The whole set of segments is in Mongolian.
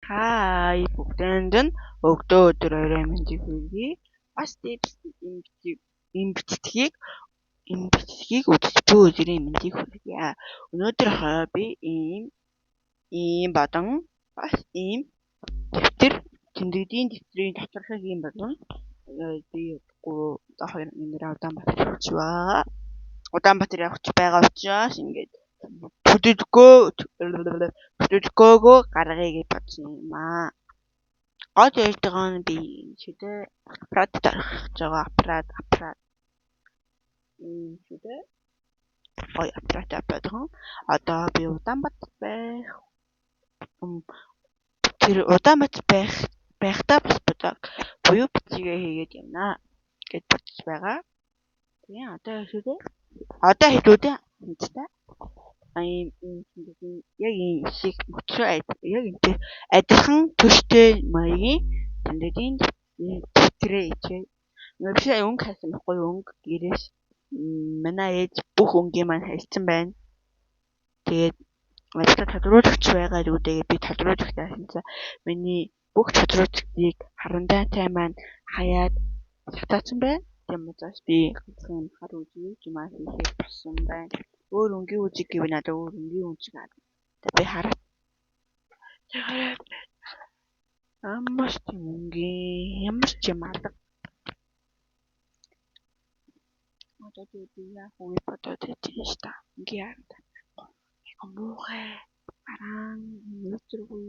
Хай бүгдэнд нь өгдөө өдөр орой мэндийг хүргэе. Бас ийм бичлэгийг үзэж буй өдрийн мэндийг хүргье. Өнөөдөр би ийм болон бас ийм дэвтэр тэмдэгдийн дэвтрийн доторх ийм болон би 3 2 нэрээ Улаанбаатар явж байгаа. Улаанбаатар явж байгаа учраас ингээд төлөвлөгөөгөө гаргая гэж бодсон юм аа. Гол ярьж байгаа нь би шүдэ аппарат дарах гэж байгаа. Аппарат ийм шүдэ гоё аппарат аваад. Одоо би Улаанбаатар байх тэр Улаанбаатар байхдаа бас блог буюу бичигээ хийгээд явна гэж бодож байгаа. Тэгээ одоо шүдэ одоо хэдүүдээ хамтдаа ийм яг ийм шиг мөчрөө яг энтэй адилхан төстэй маягийн тэмдэгдийн дэвтрээ ичээ. Би өнгө хайсан байхгүй өнгө гэрээс манай ээж бүх өнгийн маань хайсан байна. Тэгээд надад тодруулагч байгаа гэдэг би тодруулагч байсан чинь миний бүх тодруулагчдыг харандаатай маань хаяад шатаацсан байна. Тийм учраас би ганцхан хар үжиг юм хийхэд болсон байна. Өөр өнгийн үжиг гэвэл надад өөр өнгийн үжиг аа. Би хараад ямар ч юм өнгийн ямар ч юм алга. Одоо би яах вэ бодоод байж ш та. Өнгийн харагдаад айгу муухай бараан өөдрөгүй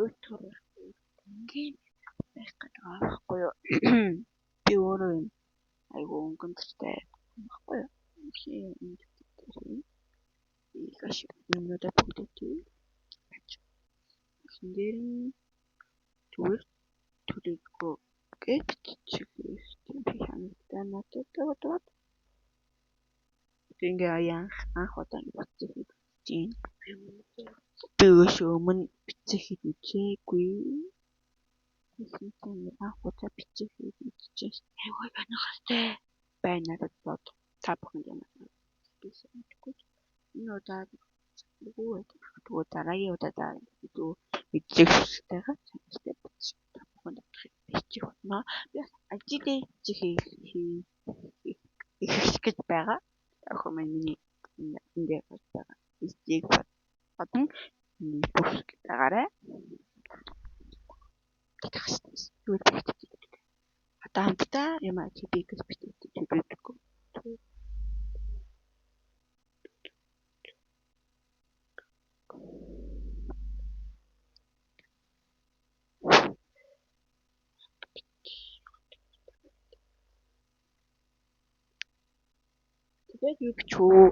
өтөр өнгийн байх гэдэг байгаа байхгүй юу? Би өөрөө юм айгу өнгөн дуртай байхгүй юу? Их юмнуудаа бүгдээ үсэн дээр нь зүгээр төлөвлөгөө гэж биччих хэрэгтэй. Би хангалттай надад бодоод ингээ анх удаа бичиж хийж байна. Би өшөө өмнө бичиж хийж үзээгүй. Тэгсэн чинь анх удаа бичиж хийж үзчихсэн. Айгүй сонирхолтой байна надад бод. Та бүхэнд ямар би мэдэхгүй. Энэ удаа үгүй байдаг. Тэгвэл дараагийн удаа илүү мэдлэг хүстэйгээ чанартай бичиж та бүхэнд бичих болно. Би бас ажидээ бичих хийх гэж байгаа. Охин маань миний энэ дээр байгаа. Бичих бодон миний бүх байгаарай. Юу бичдэг. Одоо хамтдаа юм би гэж бичдэг төлөвлөгөө. Тэгээд юу бичих вэ?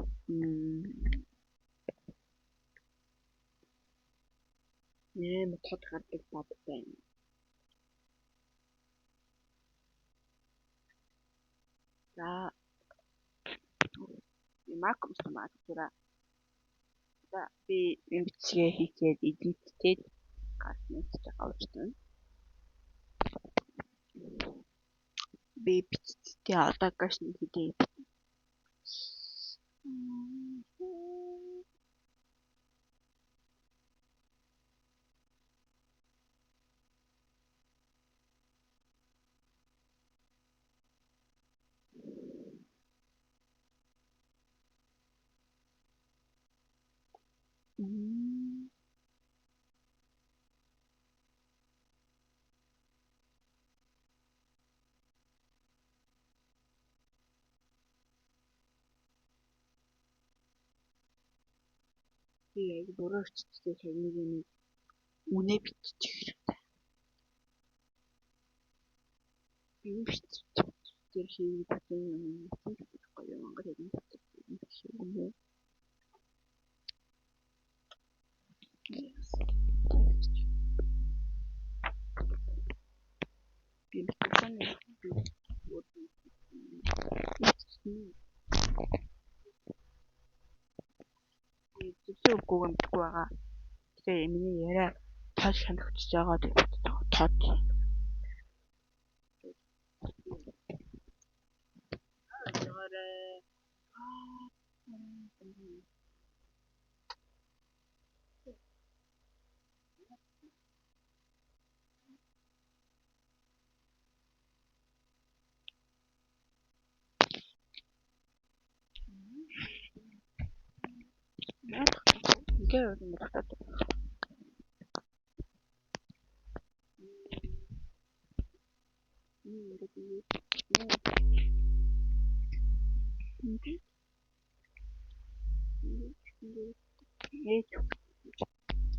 Нэмэ тод гардаг бод байна. За маком маа. За би энэ бичгээ хийгээд эдиттэй гарна гэж байгаа учраас би биччихээ одоо гаш нэг хэдий. Би айгүй буруу биччихээ нэг юм үнэ биччих хэрэгтэй. Би юм биччих тэр хийх бодсон юм байхгүй юу? Монгол хэлний биччих юм уу? Би микрофон зөвсөн үгүйг нь мэдэхгүй байгаа. Тэгэхээр миний яриа тод санагдчихж байгаа гэж бодож байгаа. Тод. Ингээ юм бодоод. Ингээд ингээд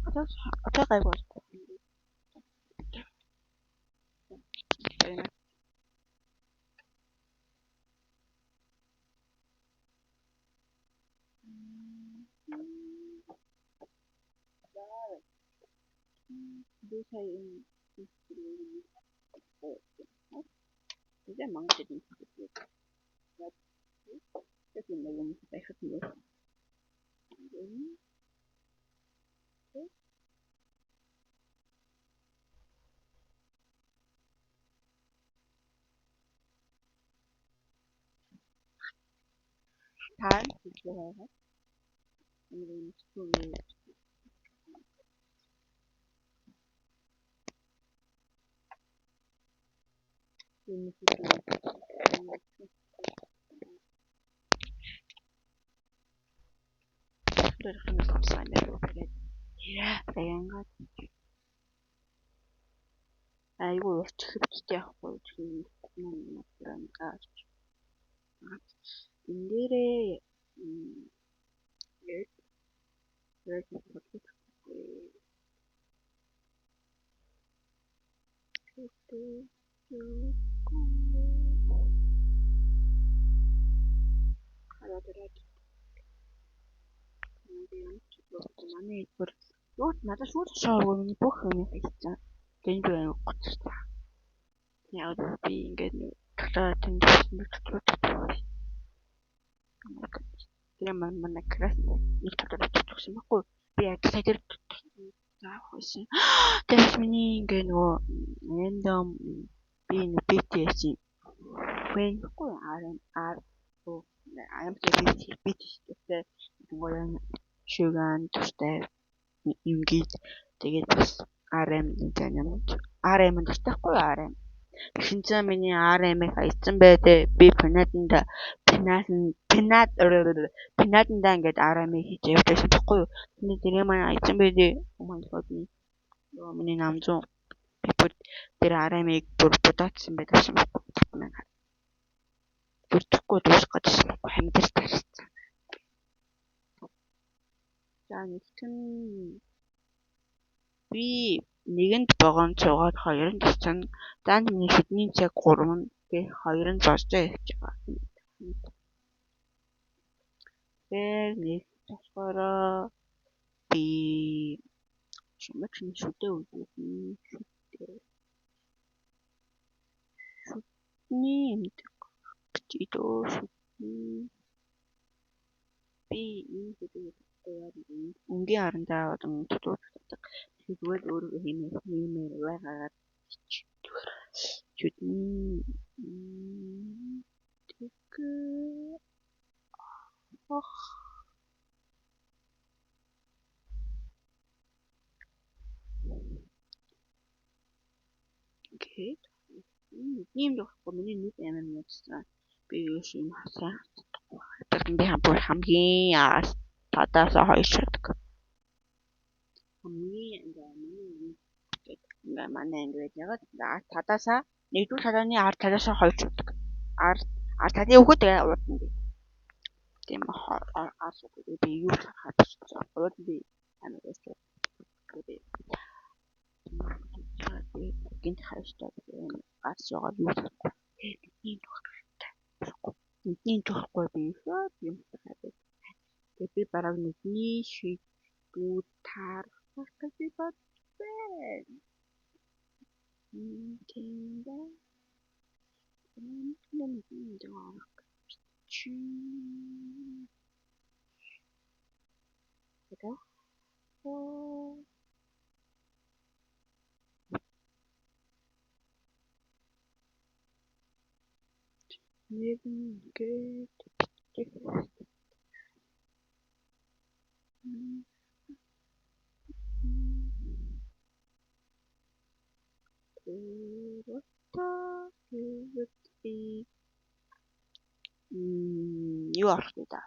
одоо гайгүй бол. Би сая энэ тэгээ мангад юм хийх. Яг юм юм байхад нь. Та хийгээ хайгаад юм тэгээд айгүй урт хэвчтэй явахгүй тийм энэ дээрээ яг манай бүр юу надад шууд шоуг миний бүх юм хийсэн. Тэгээд би аяг гоцсон. Яг би ингээд дотоо тэмдэглэсэн дотоо. Тэгээ манай класс нэг дотор очсон байхгүй. Би яг сая тэр заах байсан. Тэгээд миний ингээд нөгөө random би нэг BTS-ийн фэн байхгүй RM R O I'm BTS нөгөө Suga дуртай юмгийд тэгээд бас RM нэг юм RM дуртай байхгүй RM. Тэгсэн чинь миний RM-ыг хайцсан байдээ. Би панаданда панад панаданда ингээд RM-ыг хийж явж байсан байхгүй юу. Тэний тэр маань хайцсан байдээ. Oh my god. Йоо миний намзуу би бүр тэр RM-ыг бүр будаадсан байдаг юм байхгүй. Бүр түхгүй дуусах гэсэн байхгүй амьдрал тарсан. За нэгт нь би нэгэнд вагон суугаад хоёрын туссан. За миний шүдний цаг 3 нь тэгээ хоёр нь зуржаа явж байгаа. Тэгэхээр нэг болохоор би чимэг шүдэ үзсэн. Шүдэ. Шүдний эмдэг гэж идөө шүдний би энэ шүдэ өнгийн харандаа болон дутдаг. Тэгэхээр зүгээр өөрийгөө хиймээр байгаагаар шүдний тэг ох ингээд ийм байхгүй миний нүд амар муудсан. Би юу юм хасаа. Би бүр хамгийн аас тадаасаа хоёр шатдаг. Хамгийн ингээ миний ингээ манай ингээд ягаад ард тадаасаа нэгдүгээр тадааны ард тадаасаа хоёр шатдаг. Ард тадын өгөхөд тэгээ уудна би. Тийм ард би юу харахад болсон. Ууд би амар байсан. Би гинт хайштай гарч байгаа юу болохгүй. Бидний тохиолдолтой. Бидний тохиолдолгүй би шууд юм хайдаг. Тэгээ би бараг нүдний шийдвэр таарах гэж бодсон. Тийм дээ. Нэг ингээд би юу авах вэ да?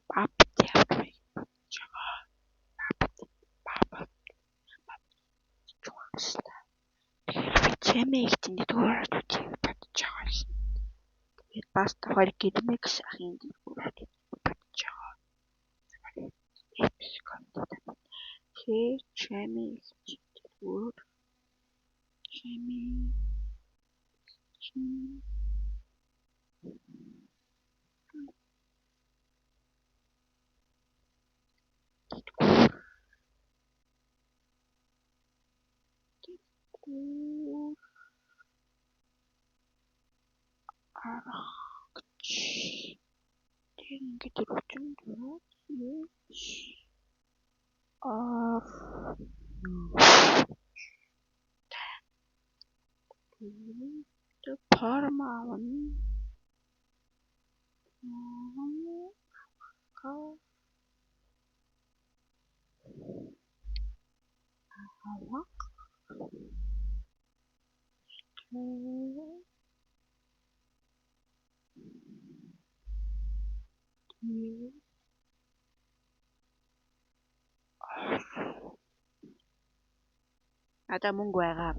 Баб явах. Чамээ их тэндэд ороод үзье бодож байгаа юм. Тэгээд бас давхар Гидмекс ахын дэлгүүр бодож байгаа. Тэгэхээр чамээ их дэлгүүр чамээ дэлгүүр арах гэж. Тэр ингээд 44 H R Т форм авна. Авах. Надад мөнгө байгаа.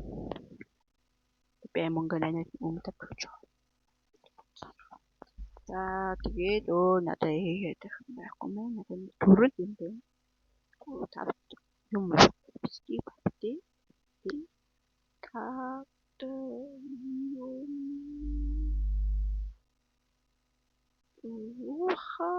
Би мөнгө нанаа өмнө тавьж байгаа. За тэгээд надад хийгээд байх юм байхгүй мэн. Надад төрөл юм бэ. Тав юм бисти бати. Та юм уха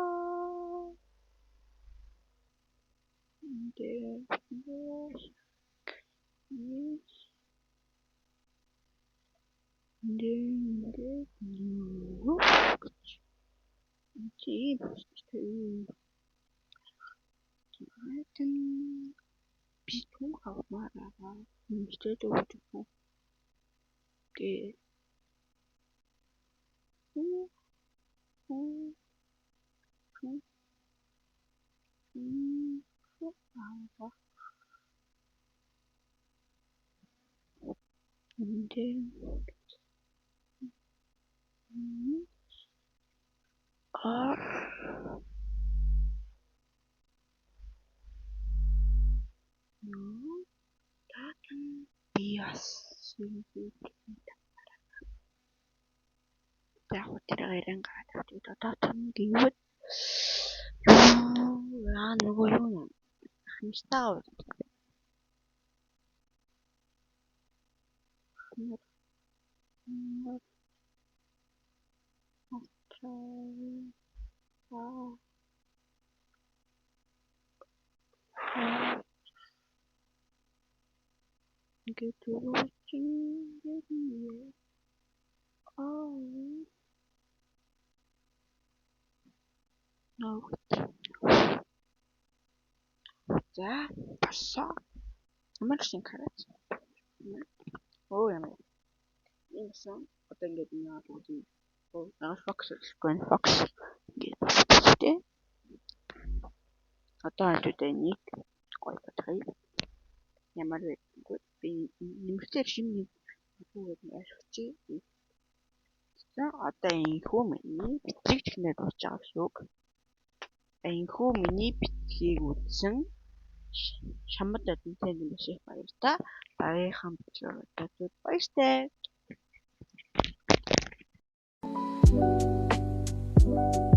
би түүх авмаар байгаа. Хичээл өгч өгөх. Тэгээ авах. Ар би бас яг тэр гэрэн гараад авчих. Одоо том гэвэл юу яа нөгөө юу юм ахмиштай ингээд За болсон. Ямар ч юм хараач. Ямар. Энэ болсон. Одоо ингээд яагаад үгүй. Fox Grand Fox ингээд тэ. Одоо хэдүүлээ нэг гоё бодгоё. Ямар вэ? Би нэмэгдээр шинэ нэг хүүгээд ойлгочих. За одоо энэхүү миний бичлэг технээр болж байгаа гэсэн үг. Энэхүү миний бичлэгийг үзсэн Шамбад одонтой маш их баяртай. Дараагийнхаа бичлэгээр уулзъя. Баяртай.